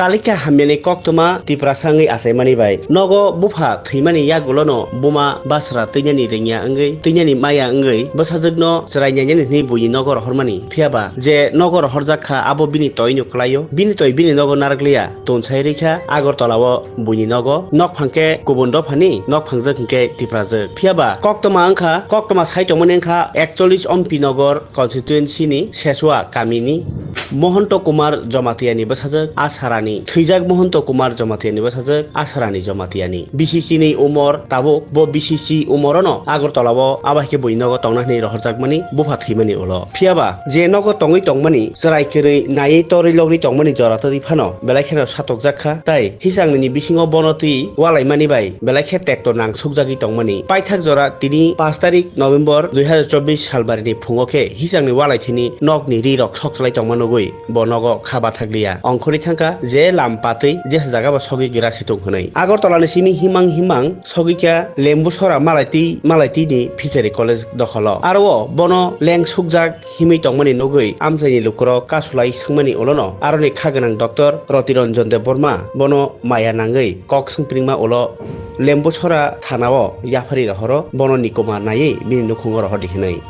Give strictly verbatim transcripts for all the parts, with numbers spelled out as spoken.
Talikha hamyani koktwma Tiprasa wngwi achaimani bai nogo bupha thwimani yagulono buma basra twinani rengya wngwi twinani maya wngwi bwsajwkno chwrai nainani hwnwi buini nogo rohormani. Phiyaba je nogo rohorjak kha abo bini toino kwlaio, bini toi bini nogo narwkliya. Tonsai rikha Agartala o buini nogo, nokphang khe kubun dophani, nokphangjwk hwnkhe Tiprajwk. Phiyaba koktwma wngkha, koktwma sai tongmani wngkha ekchollish Ompi Nogor constituency ni Sesua kamini Mohonto Kumar Jamatia ni bwsajwk Asarani. Thwijak Mohonto Kumar Jamatia ni bwsajwk Asarani Jamatia ni. B C C ni umor tabuk, bo B C C umorono Agartala o abo hai khe buini nogo tongna hwnwi rohorjakmani bupha thwimani ulo. Phiyaba je nogo tongwi tongmani, chwrai kwrwi naiwi torwi logwi tongmani jora twtwi phano belai kheno satokjak kha, tei hisangni bisingo bono twi walaimani bai belai khe tekto nang sukjagwi tongmani. Paithak jora tini pash tarik November dui hazar chobbish salbarini phungo khe hisangni walaithini nokni rirok sokchalai tongma nugwi bo nogo kha bathakliya. Ongkhorwi thangkha je lam patwi jesa jaga bo sogwi gra situng hwnwi. Agartala ni simi himang himang sogwi kha Lembusora Malaitwi, Malaitwi ni Fishery College dokholo. Aro o bono leng sukjak himwi tongmani nugwi amchaini lukurok kasulai swngmani ulono aroni kha gwnang Doctor Roti Ranjan Debbarma bono maya nangwi kok swngpringma ulo Lembusora thana o yaphari rohoro bono nikoma naiwi bini nukhungo rohordi hwnwi.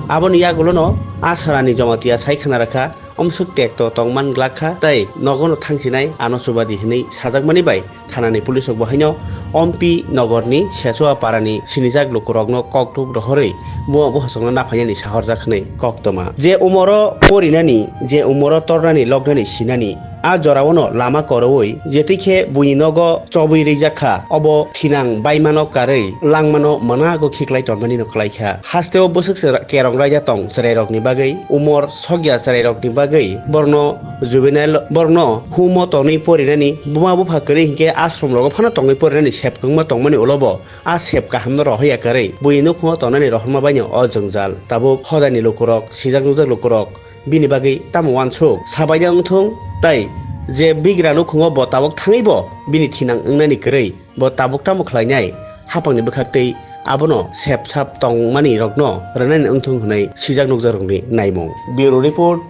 Aboni yagulono Asarani Jamatia sai khna rakha, omswk tekto tongman glak kha tei nogono thangsinai ano chubadi hwnwi sajakmani bai thanani police rok bo haino Ompi Nogorni Sesua parani sinijak lukurokno kokthuk rohorwi buma buphasongno naphainani sahorjak hwnwi koktwma. Je umoro porinani, je umoro tornani loknani sinani, a joraono lama koroui jetwi khe buini nogo chobwi rijak kha, obo thinang baimano karwi langmano mwnago khiklai tonmanino kwlai kha. Hasteo bwswk se kerong raida tong chwrairokni bagwi, umor sokya chwrairokni bagwi borno juvenile, borno humo tonwi porinani, buma bupha kwrwi hinkhe ashram rogo phano tongwi porinani sep kwbangma tongmani ulo bo a sep kahamno rohorya kwrwi buini nukhungo tongnani rohorma baino o jwngjal. Tabuk hodani lukurok, sijak nukjak lukurok bini bagwi tamo uansuk sabaida wngthung, tei je bigra nukhungo bo tabuk thangwi bo bini thinang wngnani kwrwi bo tabuk tamo khlainai, haphangni bwkhaktwi abono sep sap tongmani rokno rwnani wngthung hwnwi sijak nukjakrokni naimung. Bureau Report,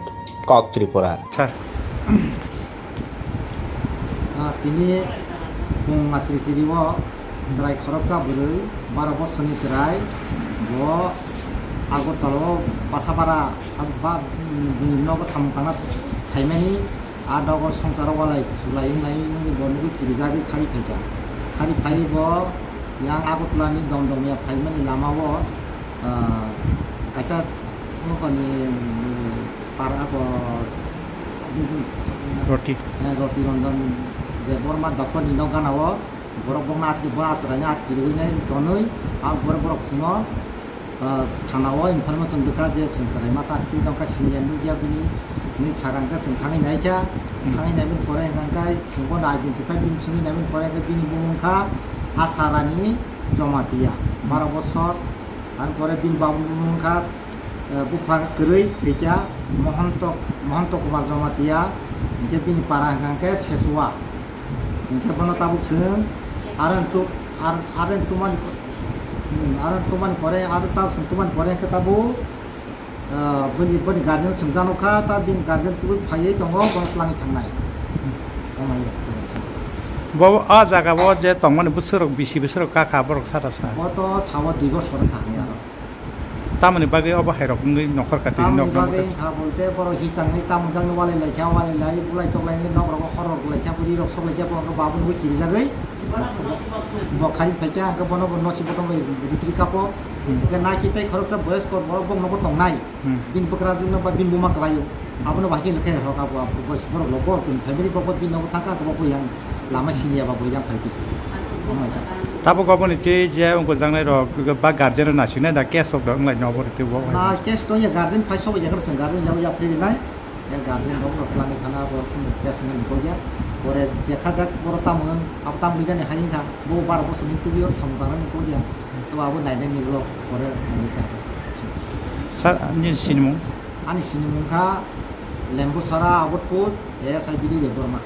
Kok Tripura. Sir. Ah, tini pung masri siri o chwrai khoroksa bwrwi baro bosoni chwrai bo Agartala o Basapara ba, bini nogo samung tangna phaimani. A dogo songcharo walai chulai wngnai wngwi bo nugwi kirijagwi khari phaikha. Khari phaiwi bo yang Agartala ni Domdomya phaimani lama o, ah, kaisa nokoni, eh, para bo Roti. Eh, Roti Ranjan Debbarma dophani nok gana o borok bokno atki, bo acharaino atki rwui nai tonwi, a borok, borok chwngno ah, thana o information rwkha je chwng chwrai masa twi tongkha senior nukya bini hinwi sakha hwnkhe chwng thangwi naikha. Hmm. Thangwi naimani pore hwnkhe chwng bono identify bini simi naimani pore hwnkhe bini bumung wngkha Asarani Jamatia, baro bosor. Ar pore bini babuni bumung wngkha, eh, bupha kwrwi thwikha Mohanto, Mohanto Kumar Jamatia, hinkhe bini para hwnkha hwnkhe Sesua. Hinkhe bono tabuk chwng aro tu-, ar-, aro tumani, hmm, aro tumani pore, aro tabuk chwng tumani pore hinkhe tabuk, ah, bini, bini guardian swngjano kha, ta bini guardian tubui phaiwi tongo, bono twlangwi thangnai. Omo hai. Bo, o jaga bo je tongmani bwswk rok, bisi bwswk rok kakha borok sara sa. Bo to sao dui bosor wngkha hinwi aro. Tamoni bagwi obo hairok wngwi nokhor kati tamoni nokno bagwi bwkha wngkha bolte borok hichangwi tamungjakno walai laikha, walai lai bulai toklaini nok rogo horrok laikha, bwrwi rok sok laikha, borok babuni bo kirijagwi bo khari phaikha, hwnkhe bono bo nosi botong bai ripri kapo. Hmm. Hwnkhe naki tei khoroksa boyosko borok bokno bo tongnai. Hmm. Bini bwkrajwkno ba bini buma kwlaio. Abono bahai khe rwkhe rok abo, abo boys borok logo tini family borok bini nogo thangkha, abo bo yang lama siniya ba bo yang phai phi. Omo hai ta. Tabuk oboni tei je wngkha jangnai rok ba guardian no nasiknai da case rok da wnglai no obo tei bo. Na case to ya guardian phai sobo ya guardian ya ya phai nai. Ya guardian rok rok lani thana bo case nang ko ya. Pore dekha jak pore tamo abo tamo jani hai wngkha. Bo baro bosor ni tubi or samung tangnani ko ya. To abo nai nai ni rok pore nai ta. Sir, ani sinimung? Ani sinimung kha Lembusara Agarpur, A S I B D Debbarma.